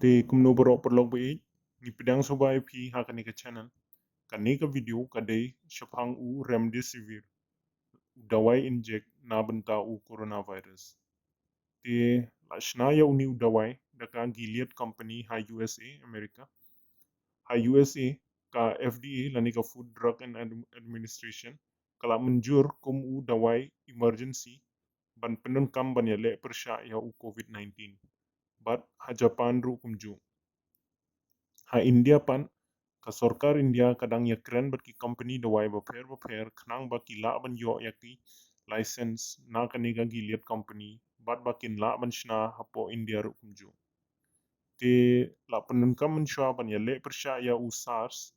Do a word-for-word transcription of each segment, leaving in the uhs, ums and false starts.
Te kumno baroh paralok ba ïeit, ngi pdiang sngewbha ïa phi ha kane ka channel. Kane ka video ka dei shaphang u remdesivir, u dawai inject na bynta u coronavirus. Te la shna ïa une u dawai da ka Gilead Company ha U S A, America. Ha U S A ka F D A lane ka Food Drug and Admi-, Administration ka la mynjur kum u dawai emergency ban pyndonkam ban ïaleh pyrshah ïa u covid nineteen. Bad ha Japan ruh kumjuh. Ha India pat, ka sorkar India ka dang ïakren bad ki company dawai bapher bapher khnang ba ki lah ban ïoh ïa ki license na kane ka Gilead Company bad ba kin lah ban shna hapoh India ruh kumjuh. Te la pyndonkam mynshuwa ban ïaleh pyrshah ïa u SARS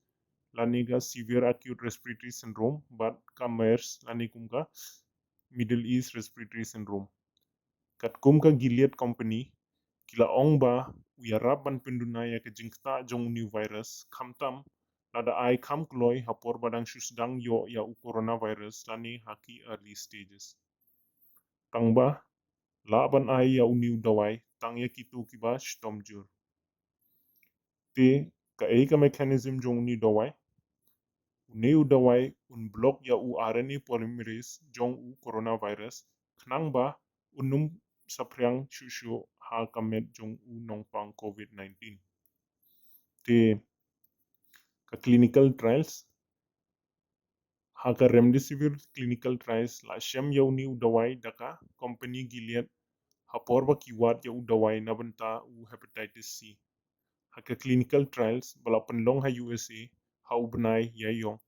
lane ka Severe Acute Respiratory Syndrome bad ka MERS lane kum ka Middle East Respiratory Syndrome. Katkum ka Gilead Company, ki la ong ba u ïarap ban pynduna ïa ka jingktah jong u new virus khamtam lada ai kham kloi ha por ba dang shu sdang ïoh ïa u coronavirus lane ha ki early stages. Tang ba lah ban ai ïa une u dawai tang ïa kito kiba shitom jur. Te kaei ka mechanism jong une u dawai? Une u dawai un block ïa u R N A polymerase jong u coronavirus khnang ba un ym saphriang shuh shuh ha ka met jong u nongpang covid nineteen. Te ka clinical trials, ha ka remdesivir clinical trials la shem ïa une u dawai da ka company Gilead ha por ba ki wad ïa u dawai na bynta u hepatitis C. Ha ka clinical trials ba la pynlong ha U S A ha u bnai Ïaïong,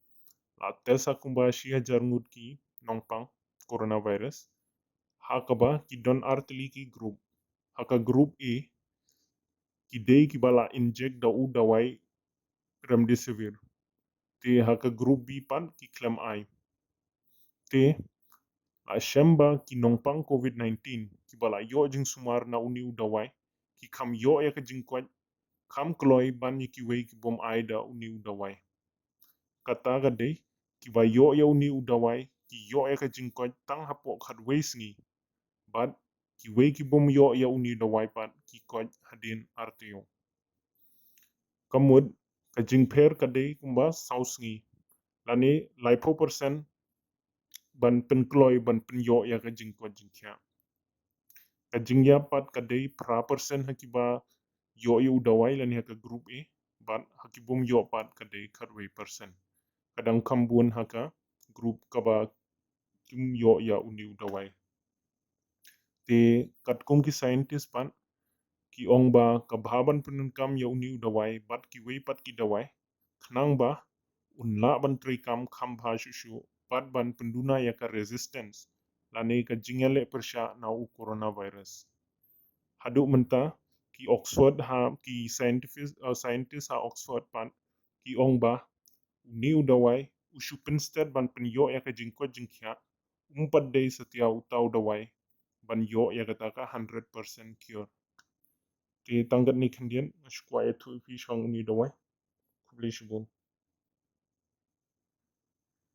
la test ha kumba shi hajar ngut ki nongpang coronavirus, ha kaba ki don artylli ki group. Ha ka group A ki dei kiba la inject da u dawai remdesivir. Te ha ka group B pat ki khlem ai. Te la shem ba ki nongpang covid nineteen kiba la ïoh jingsumar na une u dawai ki kham ïoh ïa ka jingkoit kham kloi ban ïa kiwei ki bym ai da une u dawai. Kata ka dei, kiba ïoh ïa une u dawai ki ïoh ïa ka jingkoit tang hapoh khatwei sngi. Bad kiwei ki bym ïoh ïa une u dawai pat ki koit hadien ar taïew. Ka mut ka jingpher ka dei kumba saw sngi lane laiphew percent ban pynkloi ban pynïoh ïa ka jingkoit jingkhiah. Ka jingïap pat ka dei phra percent ha kiba ïoh ïa u dawai lane ha ka group A, bad ha ki bym ïoh pat ka dei khatwei percent. Ka dang kham bun ha ka group kaba kim ïoh ïa une u dawai. Te katkum ki scientist pat ki ong ba ka bha ban pyndonkam ïa une u dawai bad kiwei pat ki dawai khnang ba un lah ban treikam kham bha shuh shuh bad ban pynduna ïa ka resistance lane ka jingïaleh pyrshah na u coronavirus. Haduh mynta ki Oxford ha, ki scientist, uh, scientist ha Oxford pat ki ong ba une u dawai u shu pynsted ban pynïoh ïa ka jingkoit jingkhiah, um pat dei satia uta u dawai ban ïoh ïa kata ka hundred percent cure. Te tang katne khyndiat, nga shu kwah ïathuh ïa phi shaphang une u dawai. Khublei shibun.